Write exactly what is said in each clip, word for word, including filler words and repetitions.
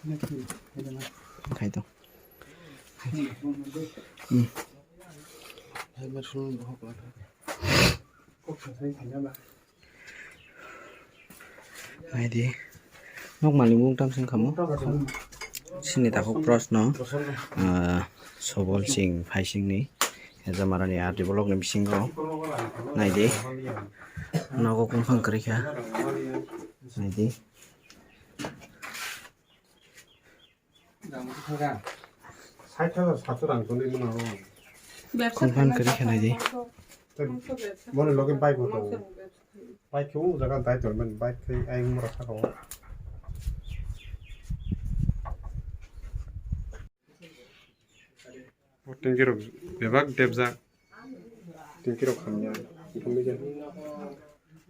Khai to. Hmm. Naidi. Nok malik mung tam sing kamo. Sini takhuk prosno. Ah, Sobol Singh Phaising ni. Ejamarani R D block ni bisingo. Naidi. Nogo kung phang kwrwi kha. Naidi. Sait hajar satso rang tongwi mano. Kung phang kwrwi kha naidi. Mone loge bike bo tongo. Bike khe o jaga dai tongmani, bike khe ayang mora saka o. O tingki rok bebak debjak. Tingki rok hamya.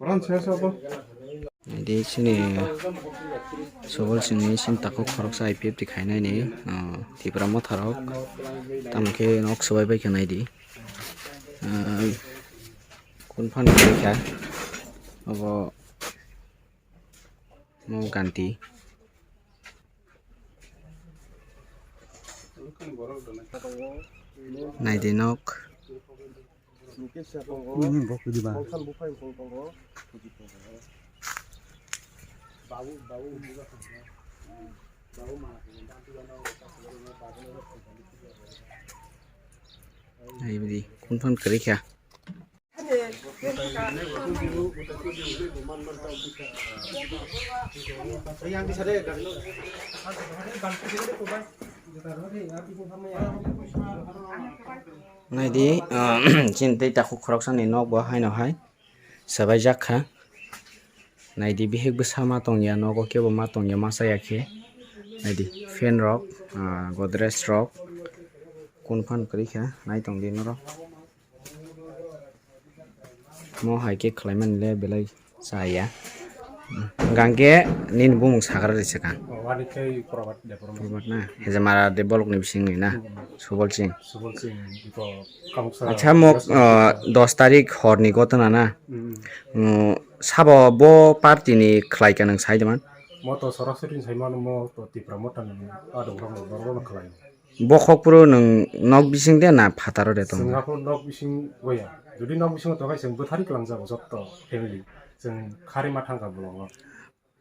Oran se se bo. Di sini Sobol Singh ni sini takhuk khoroksa I P F T khainai ni, ah, Tipra Motha rok. Tamo khe nok swbai bai kha naidi. Ah, kun phan kha obo. Mo ganti. Naidi nok. Hmm, bok di ba. Naidi kun phan kwrwi kha. Naidi, ah, chini tei takhuk khoroksani nok bo haino hai swbaijak kha. Naidi, bihik bwsa ma tongya, nogo kebo ma tongya, ma chaya khe. Naidi, fan rok, ah, Godrej rok, kun phan kwrwi kha, nai tongdi norok. Mo hai khe khlaimani le belai chaya. Hwnkhe nini bumung sagra risa kha. O, ani khe Prabhat Debbarma. Prabhat na? Hejamara de bolokni bisingni na? Hmm. Subol Singh. Subol Singh, iko Kamuksara. Acha, mo, West, ah, dos tarik horni gotona na? Hmm. Hmm, sabo bo party ni khlai kha nwng sai de man? Mo to sorasori sai mano, mo to Tipra Motha ni adong rok no, borok no khlai. Bokhok phuru nwng nok bising de na phataro de tong? Chwng aphuru nok bising boya. Jodi nok bisingo tongkha, chwng bwthari kwlangjago jotto family. Chwng kharima thangkha bolongo.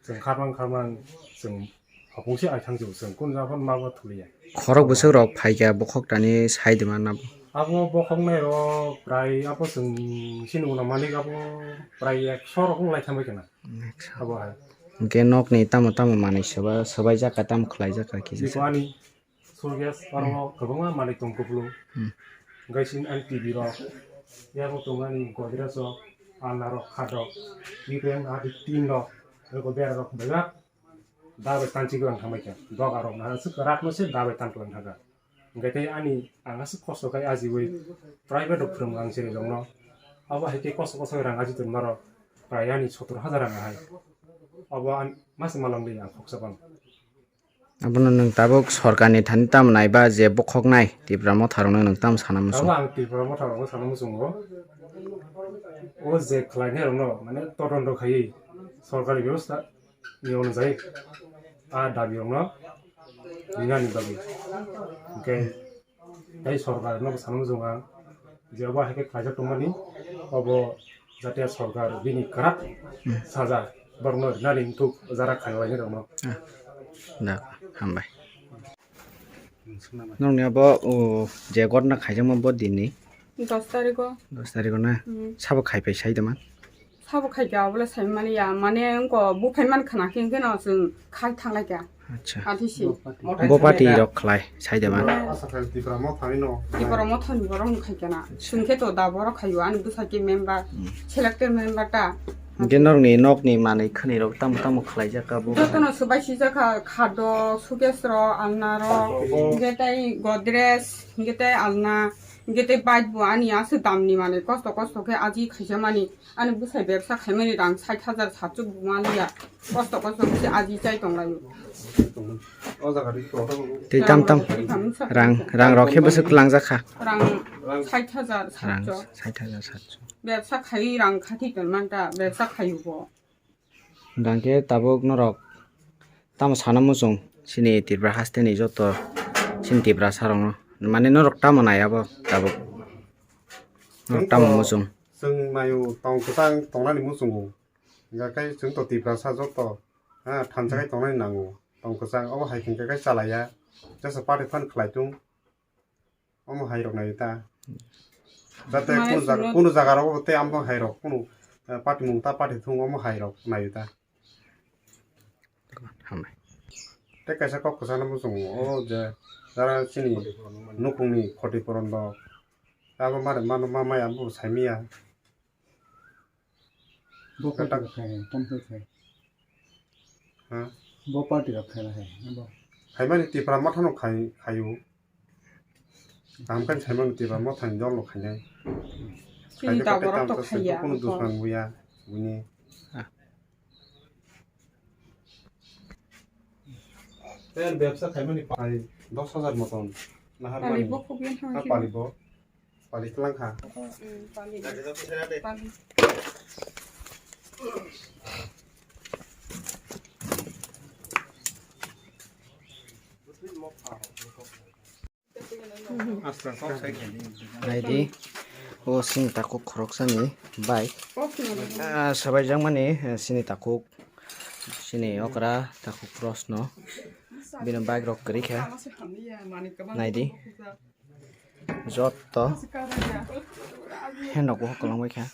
Chwng kharmang kharmang chwng hopung se ai thangjago, chwng kun japhano ma bo thuliya. Khorok bwswk rok phaikha bokhok tani sai de man abo? Abo bokhok nai rok prai abo chwng sini ulo malik abo prai ekso rok wng lai thangbai khna. Ekso. Abo hai. Hwnkhe nokni tamo tamo manwi swba-, swbaijak kha, tamo khlaijak kha kisa. Biko ani Suitcase, oro kwbangma manwi tong kupulung. Hmm. Hwnkhe sini ani T V rok, yago tong ani Godrej rok, alna rok, khat rok, bikreng ati tin rok, eko bera rok bebak da bai tanchi kwlang thangbai kha. Doga rok na aswk rak no se da bai tan kwlang thangkha. Hwnkhe tei ani ang aswk kosto khai ajiwi private rok phwrwng ang chini rok no. Abo hai khe kosto kosto rang aji tongma rok prai ani sottor hajar rang hai. Abo ani masa malang li ang khoksa bang. Abono nwng tabuk sorkarni thani tamo naiba je bokhoknai Tipra Motharokno nwng tamo sana muchung? Abo ang Tipra Motharokno sana muchungo. O je khlainairokno, mane, todonto khaiwi sorkari bebosta ni onujai a dabirokno rinani bagwi. Hwnkhe tei sorkarno bo sana muchungo ang je obo hai khe khlaijak tongmani, obo jatiya sorkar bini kwrak saja borokno rinani wngthuk jara khainai rokno. Ah, da, hambai. Nokni abo, o, je gotna khaijakma bo dinni? Dos tarikh o. Dos tarikh o na? Hmm. Sabo khai phai sai dama? Sabo khai kha, obo le sai mani ya, mane wngkha buphai man khna khe, hwnkhe no chwng khai thang lai kha. Acha. Athisi. Bo party rok khlai sai dama? Mane Tipra Motha ni no. Tipra Motha ni borok no khai kha na. Acha. Chwng khe to da borok khai o, ani bwsai khe member, hmm, selected member ta. Hwnkhe norokni nokni manwi khwnwi rok tamo tamo khlai jak kha bo? Jotono swbai sijak kha, khado, suitcase rok, alna rok, hwnkhe tei Godrej, hwnkhe tei alna, hwnkhe tei bike bo ani aswk damni manwi kosto kosto khe aji khaijak mani. Ani bwsai bebsa khaimani rang sait hajar satso buma liya. Kosto kosto khe aji chai tong lai. Tei tam tam rang, rang rok khe bwswk kwlangjak kha. Rang sait hajar satso. Rang sait hajar satso. Bebsa khai rang khathi tong man ta, bebsa khai bo. Hwnkhe tabuk norok tamo sana muchung, Chini Tripura hasteni joto chini Tiprasa rokno, mane norok tamo nai abo tabuk? Norok tamo muchung? Chwng naio tong kwchang tongnani muchungo. Hingkha khe chwng to Tiprasa joto, ha, thansa khai tongnani nango. Tong kwchang obo hai hingkha khe chalaiya. Jesa party phan khlai tung. Omo hai rok naio ta. Jate kunu jaga, kunu jaga rogo tei amo hai rok kunu, eh, party mung ta party thung omo hai rok naio ta. Hambai. Tei kaisa kok kwchangno muchungo, o je jara chini nukhungni khoti poron rok. Abo mare mano ma maya bo saimaya. Bo party rok khai, tom khai khai. Ha? Bo party rok khai khai, abo. Khaimani Tipra Motha no khai, khaio. Kaham khe saimani Tipra Motha ni dol no khainai. Chini tabok rok to khaiya, kunu dusman buya, buini. Ten bebsa khaimani pai dos hajar moton. Nahar mani. Pali bo khobyan ha. Pali bo. Pali tlang kha. Naidi, o sini takhuk khoroksani bike. Ah, sabaijak mani, eh, sini takhuk, sini okra takhuk cross no. Bini bike rok kwrwi kha. Naidi. Jotto. He nogo kwlwng bai kha.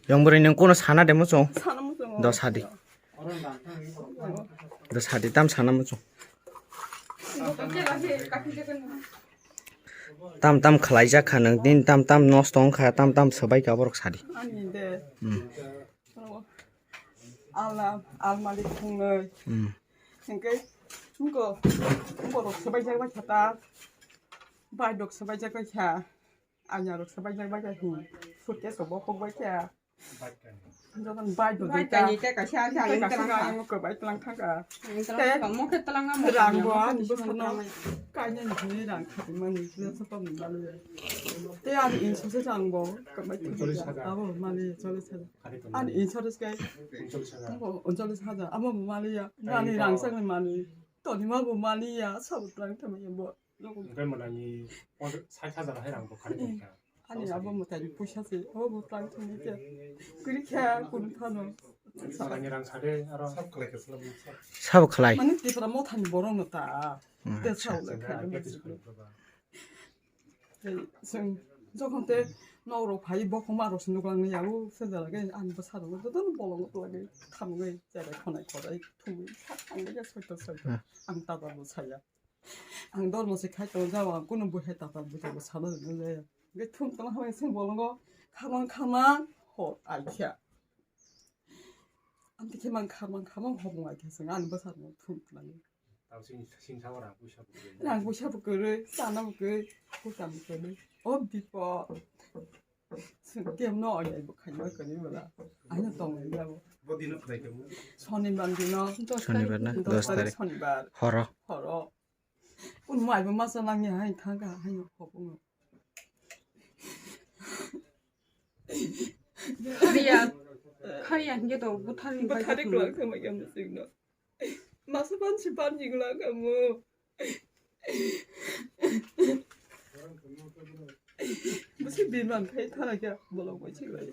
Yang bwrwi nwng kuno sana de muchung? Sana muchung. Do sadi. Do sadi tam sana muchung. Tam tam khlaijak kha nwng, din tam tam nosto wng kha, tam tam swbai kha borok sadi. Ani de. Hmm. Ala, almali thungnwi. Hmm. Hingke, wngko, wngko rok swbaijak bai kha ta. Bai rok swbaijak bai kha. Anya rok swbaijak bai kha hin. Suitcase rok bo kok bai kha. Joton bai do bai dai ta. Tei kaisa ang tei kaisa tlang ang kha. Ang khe tlang ang mo khe tlang ang mo. Rang bo ani bwsano kainani hwnwi rang khatimani, joto tongmani bali. Tei ani insurance rang bo kwbai tongmani. Abo mali chollish hajar. Ani insurance kai. Abo chollish hajar. Abo mali ya. Ani rang chakni mali. Toni ma bo mali ya. Sabo tlang thamani bo. Hingke mwnani sait hajar hai rang bo khani tongkha. Ani abo mwtai ni puisa se, o bo tlang thani khe. Kwrwi khe kunu phano. Salani rang sade aro. Sabo khlai. Mani Tipra Motha ni borok no ta. Hmm. Te sa le kha. Tei chwng jokhon te nok rok phai bokhok ma rok se nuk lang ya o se jala ge ani bwsa rok joto no bolong rok lage thamwi cherai khonai khorai thumwi sa ang ge soito soito. Hmm. Ang tata bo saya. Ang dormo se khai tongo, jabo ang kunu buhai tata bujo bo sana rwna jaya. Hingke thum tongma hamya se bolongo khamang khamang hor aikha. Amtwi khe mang khamang khamang hor mung aikha se ani bwsa rwna thum twnango. Tamo sing sing sawa rang puisa bo kwrwi. Rang puisa bo kwrwi, chana bo kwrwi, haku chana bo kwrwi. O bipo. Sing kem no oya bo khai ma kwrwi bwla. Ano tong ya bo. Bo dino khlai khe bo. Sonibar dino. Sonibar na? Dos tarik. Sonibar. Horo. Horo. Un mai bo masa nang ya hai thang ka hai no hop un. Khariya, khariya hingke to buthari bai buthari khlak. Khlak thang mai ya musik no. Masa ban si ban ni khlak amu. Busi bin ban khai thana kya bolong bai si bai.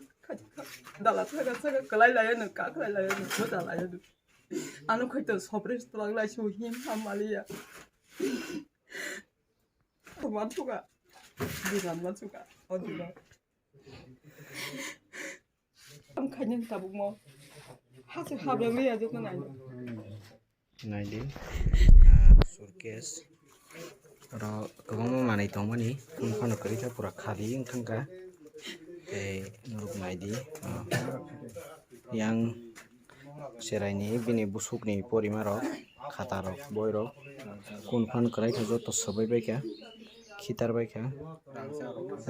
Dala thaga thaga kalai laya no ka khlai laya no ko dala ya no. Ano khai to sopre tlang lai su him ham maliya. Mansuka. Dinan mansuka. O dinan. Ang khaini tabuk mo. Hasi habra mi ajo to nai. Naidi. Ah, suitcase. Oro kwbangma manwi tongmani. Phano kwrwi kha pura khali wng thang kha. Tei norok naidi. Ah, yang Cheraini bini busukni porimarok, khatarok, boirok, kun phan kwrai khe joto swbai bai kha, khitar bai kha.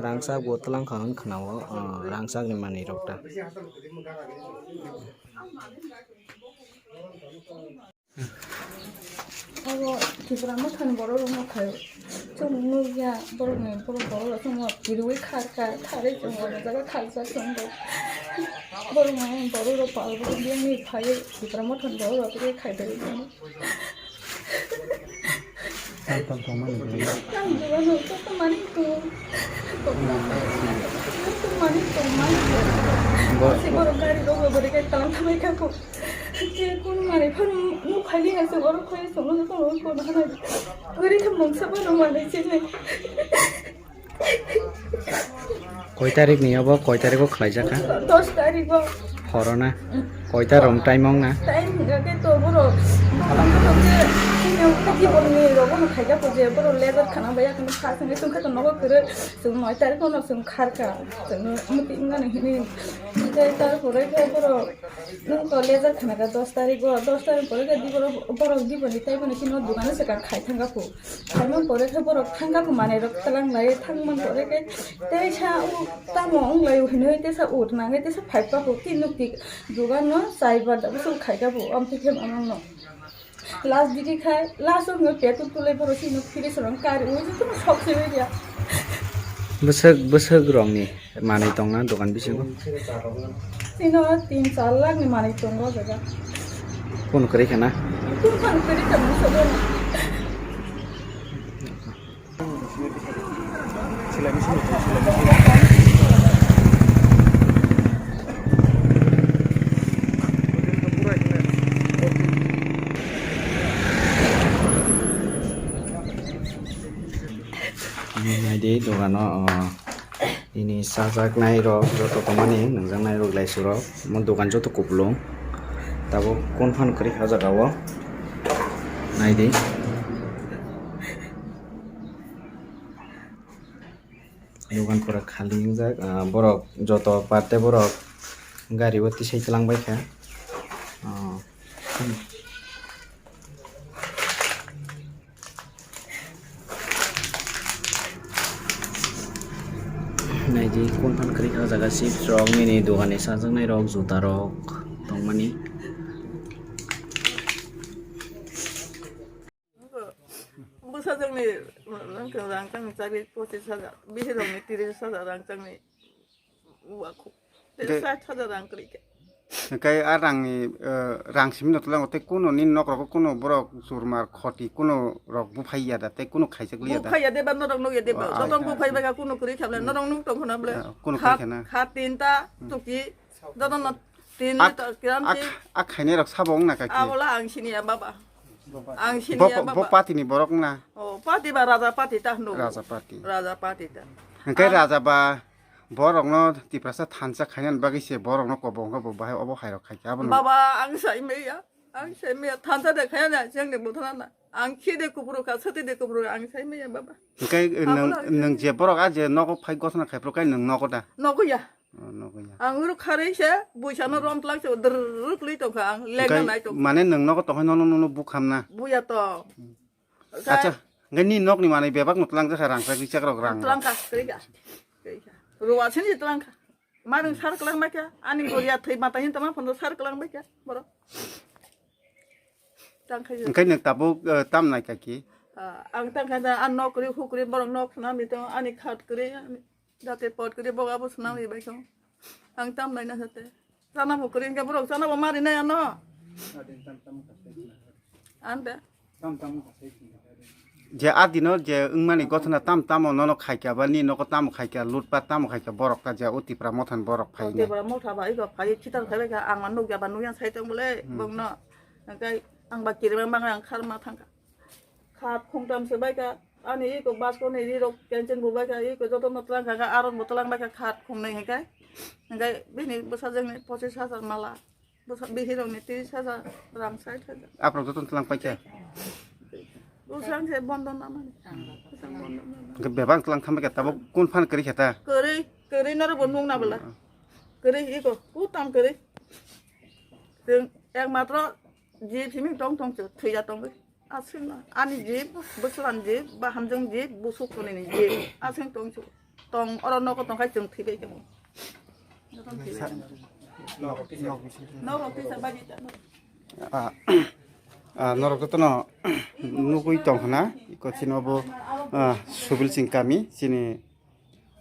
Rangchak bo twlang kha hwn khna-o, ah, rangchakni manwirok ta. Abo Tripura Mothani borok rok no khai. Chwng nukya borok ni borok borok rok chwng no kiriwi kharkha, kharwi chwng o jaga kharjak chwng rok. Borok no borok rok pal borok biyang ni phai Tripura Mothani borok rok rw khai dai. Tam tam tongmani. Tam tam tongmani. Tongmani, tongmani. Bo- Si borok gari rok bo bwrwi khe tang thamai kha kho. Je kun mari phano nuk khaili hai se borok khoi songno songno kono hana. Gari khe mungsa phano mari chini. Koi tarik ni obo, koi tarik o khlai jak kha? Dos tarik o. Horo na? Koi ta rom time ong na? Time hingga khe to borok, borok khe to khe, khe borok ni rogo no khaija po je, borok lebar khana baya khana kha songwi tongkha to nogo kwrwi. Chwng noi tarik o no chwng kharkha. Chwng muti wngani hini. Tei tar pore khe borok nwng to lebar khana kha dos tarik o, dos tarik pore khe di borok, borok di boni tei boni sino dogano se kha khai thangkha po. Khaimang pore khe borok thangkha po manwi rok tlang lai, thangmang pore khe teisa u tamo wng lai hinwi teisa ut nangwi teisa phai pa po tin nuk tik dogano chai ba da bwswk khai kha po amtwi khe manang no. Last digi khai last o hwnwi petu tulai borok sino phiri sorong kari ui jotono sok se bai dia. Bwswk, bwswk rok ni manwi tongna dogan bisingo? Sino tin char lakh ni manwi tongo o jaga. Kun kwrwi khana? Kun phan kwrwi khana sobo. Naidi dogano, o, nini chajaknai rok joto tongmani, nungjaknai rok, laisuk rok, omo dogan joto kupulung. Tabuk kun phan kwrwi kha o jaga o. Naidi. Dogan pura khali wngjak, ah, borok joto parte borok gari o tisai twlang bai kha. Ah. Naidi kun phan kwrwi kha o jaga chips rok, nini dogan ni chajaknai rok, juta rok tongmani. Bwsajwkni rangchakni chari pochis hajar, bihirokni tiris hajar rangchakni uakhuk. Tei sait hajar rang kwrwi kha. Hwnkhe a rangni, eh, rang simi no twlango tei kuno nini nokrogo kuno borok churmar khoti kuno rok buphai ya da tei kuno khaijak liya da? Buphai ya de ba, norok nukya de ba? Ah, joto ai, buphai bai kha, kuno kwrwi kha bwle, norok nuk tong khna bwle? Ah, kuno kwrwi kha na. Kha tinta, hmm, tuki, joto no tin litre kiram si. Ak, ak khainai rok sabo wng na kaki? Abola ang siniya baba. Ang siniya baba. Bo, bo party ni borok wng na? Oh, party ba Raja party ta hwno. Raja party. Raja party ta. Hwnkhe Raja ba borokno Tiprasa thansa khainani bagwi se borokno kobo wngkha bo bahai obo hairok khaikha abono. Baba ang sai maya, ang sai maya thansa de khaina jengni buthana na. Ang khi de kupuru kha, sati de kupuru kha, ang sai maya baba. Hwnkhe nwng, nwng je borok a je nogo phai gosna khai phuru kai nwng nogo da? Nogo ya. Oh, nogo ya. Ang oro kharwi se buisano rom tlak se drrrr kwlwi tongkha ang lengna nai tong. Mane nwng nogo tongkhai nono nono bukhamna? Buya to. Acha, ngai ni nokni manwi bebak no tlang jakha rang chak ri chak rok rang. Tlang kha, twi kha. Twi kha. Ruwa sini tlang kha. Marung sar klang ma kha. Ani goriya thwi mata hin tama phono sar klang ma kha. Boro. Tang kha. Engkai nwng tabuk, eh, tam nai kha ki? Ah, ang tang kha da, an nok ri huk ri borok nok khna mi tong ani khat kri. Jate pot kri boga bo swnam ri bai kho. Ang tam nai na sate. Chana bo kri hwnkhe borok chana bo mari nai ano. Ande. Je a dino je wngmani gothona tam tamo nono khaikha ba ni nogo tamo khaikha lutpa tamo khaikha borok ta je o Tipra mothani borok phai. Tipra motha ba iba phai khitar khai bai kha ang ma nukya ba nukya sai tong bole bongno. Hwnkhe ang ba kirima bang ang kharma thangkha. Khat khungtam se bai kha, ani iko basko ni ri rok kenchen bo bai kha, iko joto no tlang kha, aron bo tlang bai kha, khat khungnwi hwnkhe, hwnkhe bini bwsajwk ni pochis hajar mala, bwsa bihirok ni tris hajar rang, sait hajar. Aphuru joto no tlang pai kha? Bwsang se bondo namani. Bwsang bondo namani. Hwnkhe bebak tlang thang bai kha, tabuk kun phan kwrwi kha ta? Kwrwi, kwrwi norok bo nung na bwla. Kwrwi iko, kutam kwrwi. Chwng ek matro jib simi tong tong se, thwi ya tongwi. Aswkno ani jib, bwslan jib, bahamjwng jib, busuk kunini jib. Aswk tong su. Tong oro nogo tongkhai chwng thwibai tongo. Nok rok tisa baji ta. Ah, Ah, norok jotono nugwi tong khna, iko chini obo, ah, Subilsing kami, chini,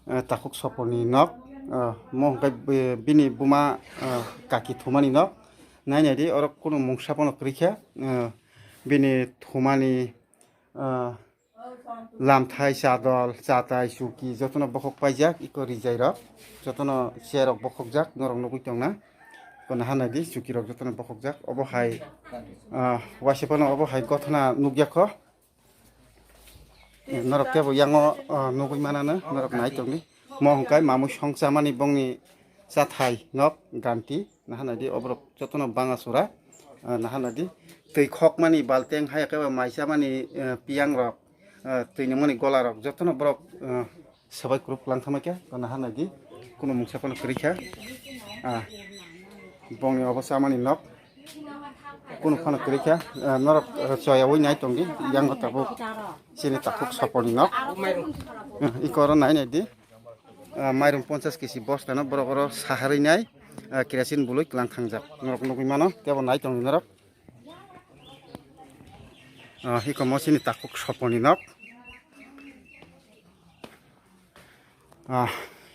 ah, takhuk soponi nok, ah, mo hwnkhe bi-, bini buma, ah, kaki thumani nok. Nai nai di, oro kunu mungsa pono kwrwi kha, ah, bini thumani, ah, lamthai, chadol, chatai, chuki jotono bokhok paijak, iko rijai rok jotono chair rok bokhokjak, norok nugwi tongna. Iko naha naidi, chuki rok jotono bokhokjak. Obo hai, ah, waisa phano obo hai gothona nukjakho. Norok kebo yango, ah, nugwi manano, norok nai tongdi. Mo hwnkhe mamui songchamani bongni chathai nok ganti. Naha naidi, oborok jotono banga sura, ah, naha naidi. Twi khokmani balteng, hai khe maichamani, eh, piyang rok, eh, twi nungmani gola rok jotono borok, eh, swbai kwrwk lang thangma khe, naha naidi. Kunu mungsa phano kwrwi kha. Ah, bongni obo chamani nok. Kunu phano kwrwi kha. Ah, norok, eh, choyaui nai tongdi, yango tabuk chini takhuk soponi nok. Eh, iko oro nai naidi. Ah, mairum ponchas kisi bosta no borok oro saharwi nai, ah, kerosene bului kwlang thangjak. Norok nugwi mano, tebo nai tongdi norok. Ah, hiko mo chini takhuk soponi nok. Ah,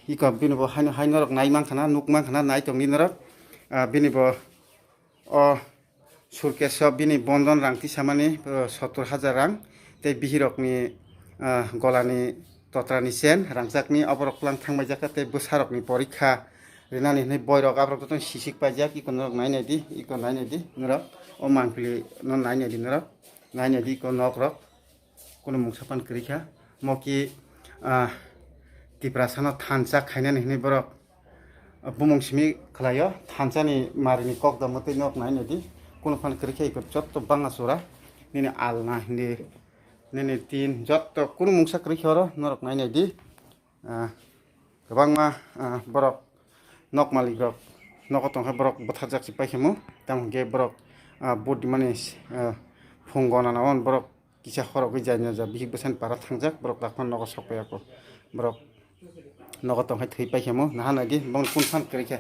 hiko bini bo haino hai norok nai mankha na, nuk mankha na, nai tongdi norok. Ah, bini bo o Surkeso bini bondon rang tisamani, o, sottor hajar rang, tei bihirokni, ah, golani totrani sen rangchakni oborok kwlang thangbaijak kha, tei bwsarokni porikha rinani hwnwi boirok aborok jotono sisik paijak, iko norok nai naidi, iko nai naidi norok, o mangpili no nai naidi norok, nai naidi iko nokrok. Kunu mungsa pan kwrwi kha. Mo ki, ah, Tiprasano thansa khainani hwnwi borok, ah, bumung simi khlaio. Thansani marini kok da mwtwi nok nai naidi. Kunu pan kwrwi kha iko jotto banga sura. Nini alna hindi, nini tin jotto kunu mungsa kwrwi kha oro norok nai naidi. Ah, kwbangma, ah, borok nok malik rok nogo tongkha, borok bwtharjak se paikha mo, tamo hwnkhe borok, ah, vote dimani, ah, phung gona na on borok kisa khorok wi jai no ja bihik bwsani para thangjak, borok dakhmani nogo sok paiya kho, borok nogo tongkha thwi paikha mo, naha nai di bongni kun phan kwrwi kha.